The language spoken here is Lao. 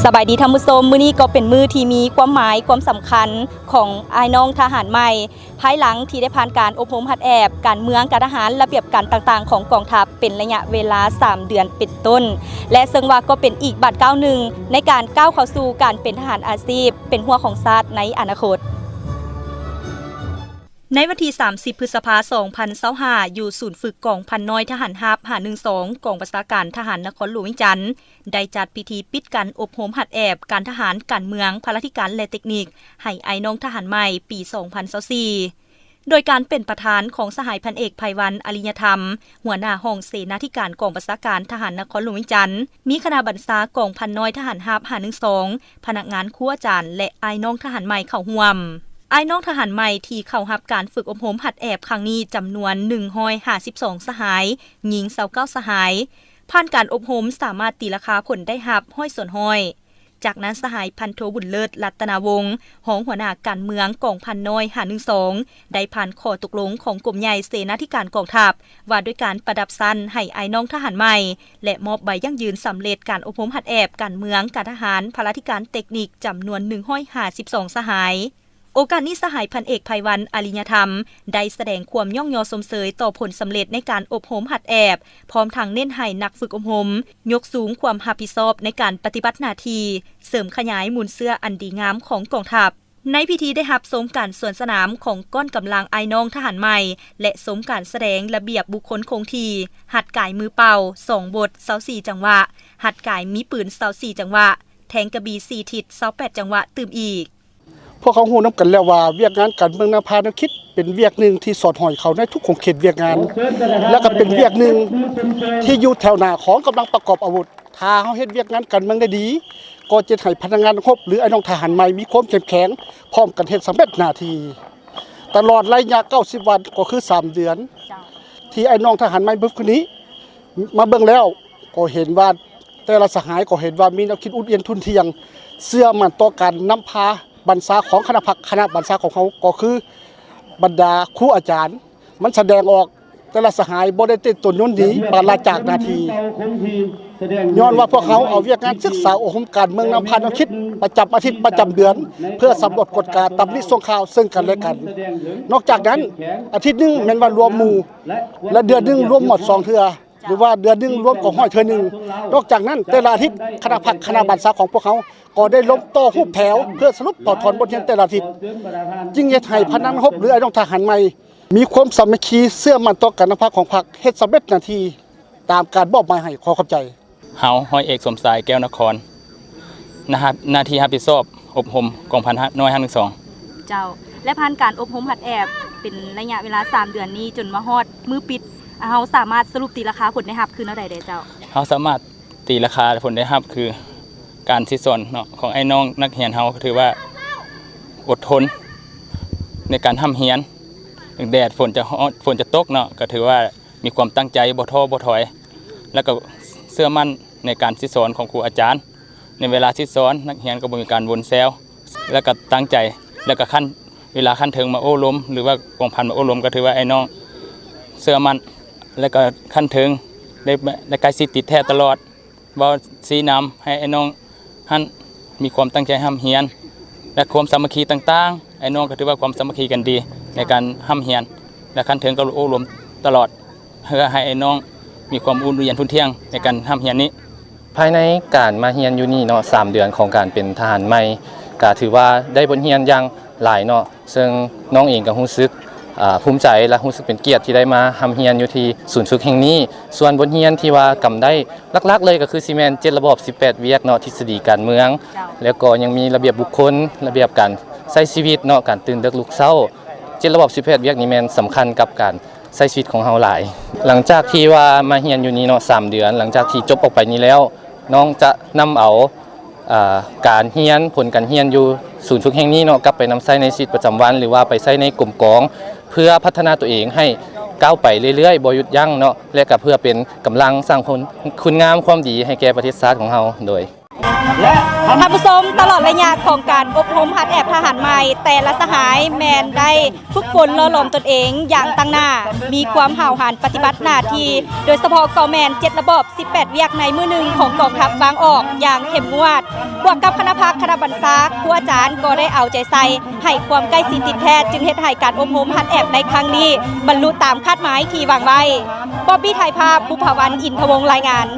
ສະບາຍດີທ່ານຜູ້ຊົມ, ມື້ນີ້ກໍເປັນມື້ທີ່ມີຄວາມໝາຍຄວາມສຳຄັນຂອງອ້າຍນ້ອງທະຫານໃໝ່ ພາຍຫຼັງທີ່ໄດ້ຜ່ານການອົບຮົມຫັດແອບການເມືອງ, ການທະຫານ, ລະບຽບການຕ່າງໆຂອງກອງທັບ ເປັນໄລຍະເວລາສາມເດືອນເປັນຕົ້ນ ແລະ ເຊິ່ງວ່າກໍເປັນອີກບາດກ້າວໜຶ່ງໃນການກ້າວເຂົ້າສູ່ການເປັນທະຫານອາຊີບ ເປັນຮົ້ວຂອງຊາດໃນອະນາຄົດ. ໃນວັນທີສາມສິບ ພຶດສະພາ ສອງພັນຊາວຫ້າ ຢູ່ສູນຝຶກກອງພັນນ້ອຍທະຫານຮາບ ຫ້າໜຶ່ງສອງ ກອງບັນຊາການທະຫານນະຄອນຫຼວງວຽງຈັນ ໄດ້ຈັດພິທີປິດການອົບຮົມຫັດແອບການທະຫານ, ການເມືອງ, ພະລາທິການ ແລະ ເຕັກນິກ ໃຫ້ອ້າຍນ້ອງທະຫານໃໝ່ປີສອງພັນຊາວສີ່ ໂດຍການເປັນປະທານຂອງສະຫາຍພັນເອກ ໄພວັນ ອາລິຍະທຳ ຫົວໜ້າຫ້ອງເສນາທິການກອງບັນຊາການທະຫານນະຄອນຫຼວງວຽງຈັນ, ມີຄະນະບັນຊາກອງພັນນ້ອຍທະຫານຮາບ ຫ້າໜຶ່ງສອງ, ພະນັກງານ, ຄູອາຈານ ແລະ ອ້າຍນ້ອງທະຫານໃໝ່ເຂົ້າຮ່ວມ. ອ້າຍນ້ອງທະຫານໃໝ່ທີ່ເຂົ້າຮັບການຝຶກອົບຮົມຫັດແອບຄັ້ງນີ້ຈຳນວນໜຶ່ງຮ້ອຍຫ້າສິບສອງສະຫາຍ, ຍິງຊາວເກົ້າສະຫາຍ. ຜ່ານການອົບຮົມສາມາດຕີລາຄາຜົນໄດ້ຮັບຮ້ອຍສ່ວນຮ້ອຍ. ຈາກນັ້ນສະຫາຍພັນໂທ ບຸນເລີດ ລັດຕະນາວົງ ຮອງຫົວໜ້າການເມືອງກອງພັນນ້ອຍ ຫ້າໜຶ່ງສອງ ໄດ້ຜ່ານຂໍ້ຕົກລົງຂອງກົມໃຫຍ່ເສນາທິການກອງທັບ ວ່າດ້ວຍການປະດັບຊັ້ນໃຫ້ອ້າຍນ້ອງທະຫານໃໝ່ ແລະ ມອບໃບຢັ້ງຢືນສຳເລັດການອົບຮົມຫັດແອບການເມືອງ, ການທະຫານ, ພະລາທິການ, ເຕັກນິກ ຈຳນວນໜຶ່ງຮ້ອຍຫ້າສິບສອງສະຫາຍ. ໂອກາດນີ້ສະຫາຍພັນເອກ ໄພວັນ ອາລິຍະທຳ ໄດ້ສະແດງຄວາມຍ້ອງຍໍຊົມເຊີຍຕໍ່ຜົນສຳເລັດໃນການອົບຮົມຫັດແອບ, ພ້ອມທັງເນັ້ນໃຫ້ນັກຝຶກອົບຮົມຍົກສູງຄວາມຮັບຜິດຊອບໃນການປະຕິບັດໜ້າທີ່, ເສີມຂະຫຍາຍມູນເຊື້ອອັນດີງາມຂອງກອງທັບ. ໃນພິທີໄດ້ຮັບຊົມການສວນສະໜາມຂອງກ້ອນກຳລັງອ້າຍນ້ອງທະຫານໃໝ່ ແລະ ຊົມການສະແດງລະບຽບບຸກຄົນຄົງທີ່, ຫັດກາຍມືເປົ່າ ສອງບົດ ຊາວສີ່ຈັງຫວະ, ຫັດກາຍມີປືນ ຊາວສີ່ຈັງຫວະ, ແທງກະບີສີ່ທິດ ຊາວແປດຈັງຫວະ ຕື່ມອີກ. ພວກເຮົາຮູ້ນຳກັນແລ້ວວ່າ ວຽກງານການເມືອງນຳພາແນວຄິດ ເປັນວຽກໜຶ່ງທີ່ສອດຫ້ອຍເຂົ້າໃນທຸກຂົງເຂດວຽກງານ ແລະ ກໍເປັນວຽກໜຶ່ງທີ່ຢູ່ແຖວໜ້າຂອງກຳລັງປະກອບອາວຸດ. ຖ້າເຮົາເຮັດວຽກງານການເມືອງໄດ້ດີ ກໍຈະເຮັດໃຫ້ພະນັກງານນັກຮົບ ຫຼື ອ້າຍນ້ອງທະຫານໃໝ່ມີຄວາມເຂັ້ມແຂງ ພ້ອມກັນເຮັດສຳເລັດໜ້າທີ່. ຕະຫຼອດໄລຍະເກົ້າສິບວັນ ກໍຄືສາມເດືອນ ເຈົ້າ ທີ່ອ້າຍນ້ອງທະຫານໃໝ່ເພິ່ນຄົນນີ້ ມາເບິ່ງແລ້ວກໍເຫັນວ່າ ແຕ່ລະສະຫາຍກໍເຫັນວ່າມີແນວຄິດອຸດຫຍັນທຸ່ນທ່ຽງ, ເຊື່ອໝັ້ນຕໍ່ການນຳພາບັນຊາຂອງຄະນະພັກ, ຄະນະບັນຊາຂອງເຮົາກໍຄືບັນດາຄູອາຈານ. ມັນສະແດງອອກແຕ່ລະສະຫາຍບໍ່ໄດ້ເຕັ້ນຕົນຍົນໜີປາລະຈາກໜ້າທີ່, ຍ້ອນວ່າພວກເຮົາເອົາວຽກງານສຶກສາອົບຮົມການເມືອງນຳພາແນວຄິດປະຈຳອາທິດປະຈຳເດືອນ ເພື່ອສຳຫຼວດກວດກາຕຳໜິສົ່ງຂ່າວເຊິ່ງກັນແລະກັນ. ນອກຈາກນັ້ນ ອາທິດໜຶ່ງແມ່ນວ່າລວມໝູ່ ແລະ ເດືອນໜຶ່ງລວມໝວດສອງເທື່ອ ຫຼືວ່າເດືອນໜຶ່ງລວມກອງຮ້ອຍເທື່ອໜຶ່ງ. ນອກຈາກນັ້ນ ແຕ່ລະອາທິດ ຄະນະພັກຄະນະບັນຊາຂອງພວກເຮົາກໍໄດ້ລົມຕໍ່ຮູບແຖວ ເພື່ອສະຫຼຸບຖອດຖອນບົດຮຽນແຕ່ລະອາທິດ, ຈຶ່ງເຮັດໃຫ້ພະນັກງານຮົບ ຫຼື ອ້າຍນ້ອງທະຫານໃໝ່ ມີຄວາມສາມັກຄີ ເຊື່ອໝັ້ນຕໍ່ການນຳພາຂອງພັກ ເຮັດສຳເລັດໜ້າທີ່ຕາມການມອບໝາຍໃຫ້. ຂໍຂອບໃຈ. ເຮົາ ຮ້ອຍເອກ ສົມຊາຍ ແກ້ວນະຄອນ, ໜ້າຮັບ ໜ້າທີ່ຮັບຜິດຊອບອົບຮົມກອງພັນນ້ອຍ ຫ້າໜຶ່ງສອງ. ເຈົ້າ ແລະ ຜ່ານການອົບຮົມຫັດແອບເປັນໄລຍະເວລາສາມເດືອນນີ້ ຈົນມາຮອດມື້ປິດ, ເຮົາສາມາດສະຫຼຸບຕີລາຄາຜົນໄດ້ຮັບຄືແນວໃດແດ່ເຈົ້າ? ເຮົາສາມາດຕີລາຄາຜົນໄດ້ຮັບຄື ການສິດສອນເນາະ ຂອງອ້າຍນ້ອງນັກຮຽນເຮົາ ກໍຖືວ່າອົດທົນໃນການຮ່ຳຮຽນ, ແດດຝົນຈະຮ້ອນ ຝົນຈະຕົກເນາະ ກໍຖືວ່າມີຄວາມຕັ້ງໃຈ ບໍ່ທໍ້ບໍ່ຖອຍ ແລ້ວກໍເຊື່ອໝັ້ນໃນການສິດສອນຂອງຄູອາຈານ. ໃນເວລາສິດສອນ ນັກຮຽນກໍບໍ່ມີການວົນແຊວ ແລ້ວກໍຕັ້ງໃຈ ແລ້ວກໍຂັ້ນ ເວລາຂັ້ນເທິງມາໂອ້ລົມ ຫຼືວ່າກອງພັນມາໂອ້ລົມ ກໍຖືວ່າອ້າຍນ້ອງເຊື່ອໝັ້ນ ແລ້ວກໍຂັ້ນເທິງໄດ້ ໄດ້ໃກ້ຊິດຕິດແທດຕະຫຼອດ, ເວົ້າຊີ້ນຳໃຫ້ອ້າຍນ້ອງຫັ້ນມີຄວາມຕັ້ງໃຈຮ່ຳຮຽນ ແລະ ຄວາມສາມັກຄີຕ່າງໆ. ອ້າຍນ້ອງກໍຖືວ່າຄວາມສາມັກຄີກັນດີໃນການຮ່ຳຮຽນ ແລະ ຂັ້ນເທິງກໍໂອ້ລົມຕະຫຼອດ ເພື່ອໃຫ້ອ້າຍນ້ອງມີຄວາມອຸ່ນວຽນທຸ່ນທ່ຽງໃນການຮ່ຳຮຽນນີ້. ພາຍໃນການມາຮຽນຢູ່ນີ້ເນາະ ສາມເດືອນຂອງການເປັນທະຫານໃໝ່ ກະຖືວ່າໄດ້ບົດຮຽນຢ່າງຫຼາຍເນາະ, ເຊິ່ງນ້ອງເອງກະຮູ້ສຶກ ອາ ພູມໃຈ ແລະ ຮູ້ສຶກເປັນກຽດທີ່ໄດ້ມາຮ່ຳຮຽນຢູ່ທີ່ສູນຝຶກແຫ່ງນີ້. ສ່ວນບົດຮຽນທີ່ວ່າກຳໄດ້ຫຼັກໆເລີຍ ກະຄືຊິແມ່ນເຈັດລະບອບສິບແປດວຽກເນາະ, ທິດສະດີການເມືອງ ເຈົ້າ ແລ້ວກໍຍັງມີລະບຽບບຸກຄົນ, ລະບຽບການໃຊ້ຊີວິດເນາະ, ການຕື່ນເດິກລຸກເຊົ້າ. ເຈັດລະບອບສິບແປດວຽກນີ້ແມ່ນສຳຄັນກັບການ ໃຊ້ຊີວິດຂອງເຮົາຫຼາຍ. ຫຼັງຈາກທີ່ວ່າມາຮຽນຢູ່ນີ້ເນາະ ສາມເດືອນ, ຫຼັງຈາກທີ່ຈົບອອກໄປນີ້ແລ້ວ ນ້ອງຈະນຳເອົາ ອາ ການຮຽນ, ຜົນການຮຽນຢູ່ສູນຝຶກແຫ່ງນີ້ເນາະ ກັບໄປນຳໃຊ້ໃນຊີວິດປະຈຳວັນ ຫຼືວ່າໄປໃຊ້ໃນກົມກອງ ເພື່ອພັດທະນາຕົວເອງໃຫ້ກ້າວໄປເລື້ອຍໆ ບໍ່ຢຸດຢັ້ງເນາະ ແລະ ກະເພື່ອເປັນກຳລັງສ້າງຄຸນ ຄຸນງາມຄວາມດີໃຫ້ແກ່ປະເທດຊາດຂອງເຮົາ. ໂດຍ ທ່ານຜູ້ຊົມ, ຕະຫຼອດໄລຍະຂອງການອົບຮົມຫັດແອບທະຫານໃໝ່, ແຕ່ລະສະຫາຍແມ່ນໄດ້ຝຶກຝົນຫຼໍ່ຫຼອມຕົນເອງຢ່າງຕັ້ງໜ້າ, ມີຄວາມຫ້າວຫັນປະຕິບັດໜ້າທີ່, ໂດຍສະເພາະກໍແມ່ນເຈັດລະບອບ ສິບແປດວຽກໃນມື້ໜຶ່ງຂອງກອງທັບວາງອອກຢ່າງເຂັ້ມງວດ, ບວກກັບຄະນະພັກຄະນະບັນຊາ, ຄູອາຈານກໍໄດ້ເອົາໃຈໃສ່ໃຫ້ຄວາມໃກ້ຊິດຕິດແທດ, ຈຶ່ງເຮັດໃຫ້ການອົບຮົມຫັດແອບໃນຄັ້ງນີ້ບັນລຸຕາມຄາດໝາຍທີ່ວາງໄວ້. ບອບບີ້ ຖ່າຍພາບ, ບຸບຜາວັນ ອິນທະວົງ ລາຍງານ.